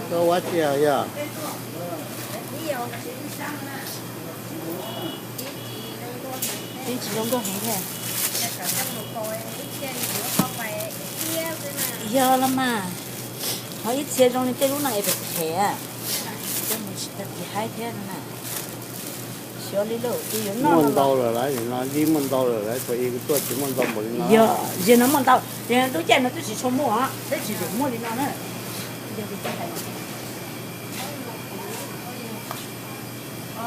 Koj ua tsi yog? Ib tsis zoo nkauj heev thiab. Yog los mas, ho ib txhia zoo li tej lub no es pem phem, coj mus tsis tau tiv haib thiab no na. Xyov li lauj, ib yuav noj muaj ntau lawm lauj, no dib muaj ntau lawm lauj, thaum ub kuv tuaj tsis muaj ntau npaum li no. Yog, yog no muaj ntau, ces lub caij no twb tsis tshua muaj, twb tsis tshua muaj li no na. Yog li cas hais no,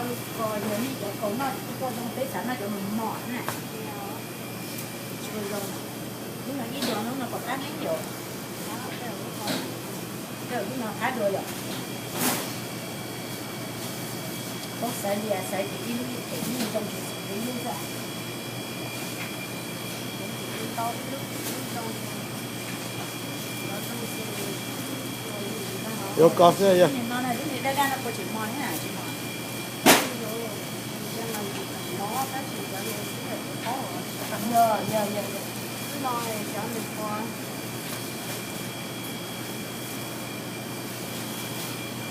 yog nej cov kaus noj tsis tshua zoo, peb xav noj cov mos mos na. Tsis tshua zoo. Lub no ib lub no kom qab neeb yom. Lub no qab dua yom. Koj xaiv li xaiv ces ib lub phem ib lub zoo, ib lub xwb. Yuav koj xwb yog.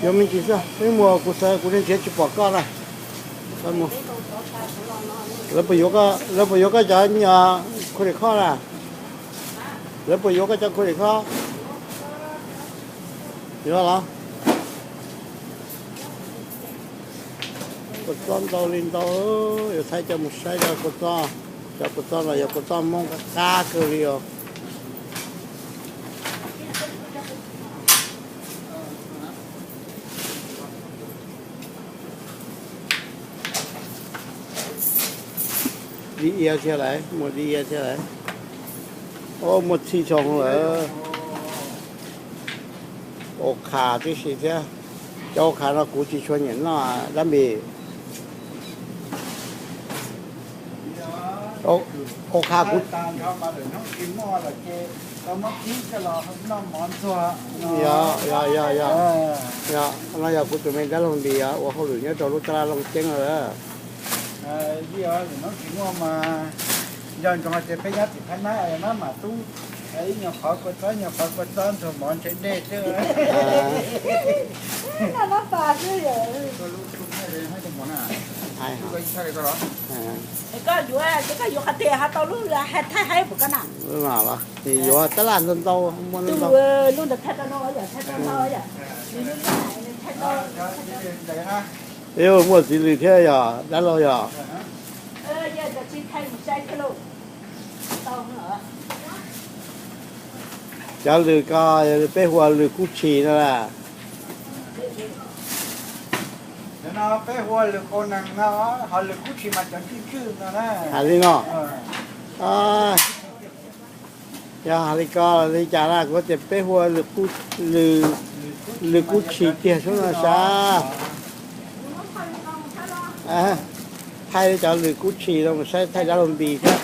Yuav me ntsis xwb, peb mus kuv xav kuv niag ntsiav tsis pom koj na. Lawv puas yuav koj cov credit card na? Lawv puas yuav koj cov credit card? Yuav los? Kua txob ntau li ntau, yuav thaij coj mus saib cov kua txob. Cov kua txob no yog kua txob Hmoob qab qab kawg li os. Dib iab thiab lauj, muaj dib iab thiab lauj. Muaj txhij tshoo lawm. Au kha tib si thiab. Cov au kha no kuv tsis tshua nyiam noj dab npis. Au kha kuv, yog, yog, yog, yog, no yog kuv tus me dab laug Npis ua hauj lwm nyob rau lub taj laj Looj Ceeb no lawm. Nco ntsoov hais tias peb nyob tim Phab Nab, mab mam tub, ib nyuag qhov kua txob, nyuag qhov kua txob ntxuag mov ntshe dej xwb. Koj yuav, ces koj yuav qhov twg ho tau lub thaij haib puas koj na? Yuav tab laj ntau ntau, muaj ntau. Muaj txiv lws thiab yog dab laug yog. Cov lws ko peb hu ua lws kub tshis no las. Cov no peb hu ua lws qau nees no, ho lws kub tshis mas cov ntswj ntswj no na. Hais li no. Yog hais li ko li cas na, kuv tias peb hu ua lws kub tshis tiag sub no sab. Thaij cov lws kub tshis no mus saib thaij dab laug Npis thiab.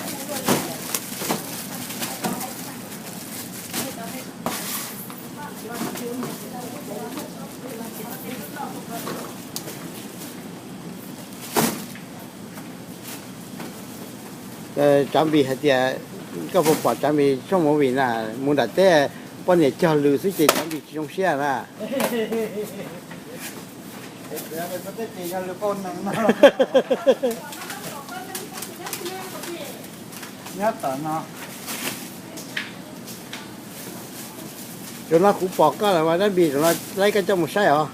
Tsav Npis hais tias, koj puas pom Tsav Npis tsooj movie na, mus nram teb poj niam cog lws xwb ces Tsav Npis tsis zoo siab na. Nyob tom no. Zaum no kuv pom koj lawm mas dab Npis, zaum no laib koj coj mus saib os.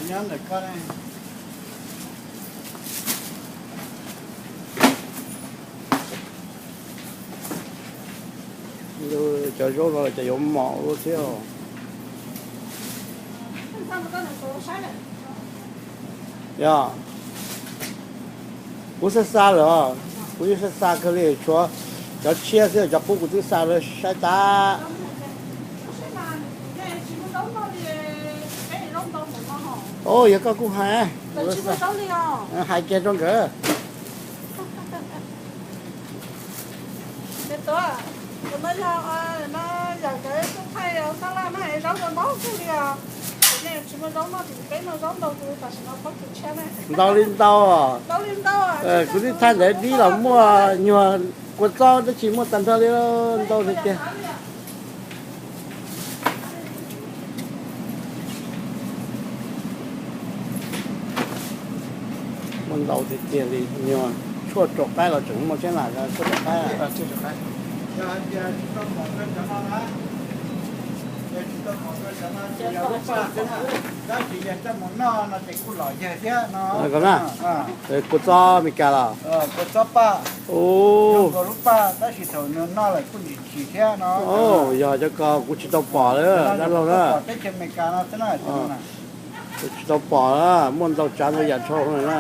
Nyob ntawm koj. Cov zaub no ces yuav mos lub thiab. Yog, kuv xav xa lawm, kuv yeej xav xa kawg li, tshuav cov tshiab xwb, cov qub kuv twb xa lawm saib tas. Yog koj kuj hais, hais kiag rau nkawd. Ntau li ntau. Kuv twb thaij ntawd dib los muaj nyuag kua txob dab tsi muaj tag nrho li, ntau tiag tiag. Muaj ntau tiag tiag li, nyuag tshuaj rau qaib los tseem muaj thiab na, tshuaj rau qaib. Kua txob Amelikas los? Tab sis thaum nws noj lawm kuj ntsim tsim thiab no. Yog cov ko kuv tsis tau pom lawm dab laug na. Teb chaws Amelikas no xwb na. Kuv tsis tau pom, muaj ntau tsav ntau yam dhau na.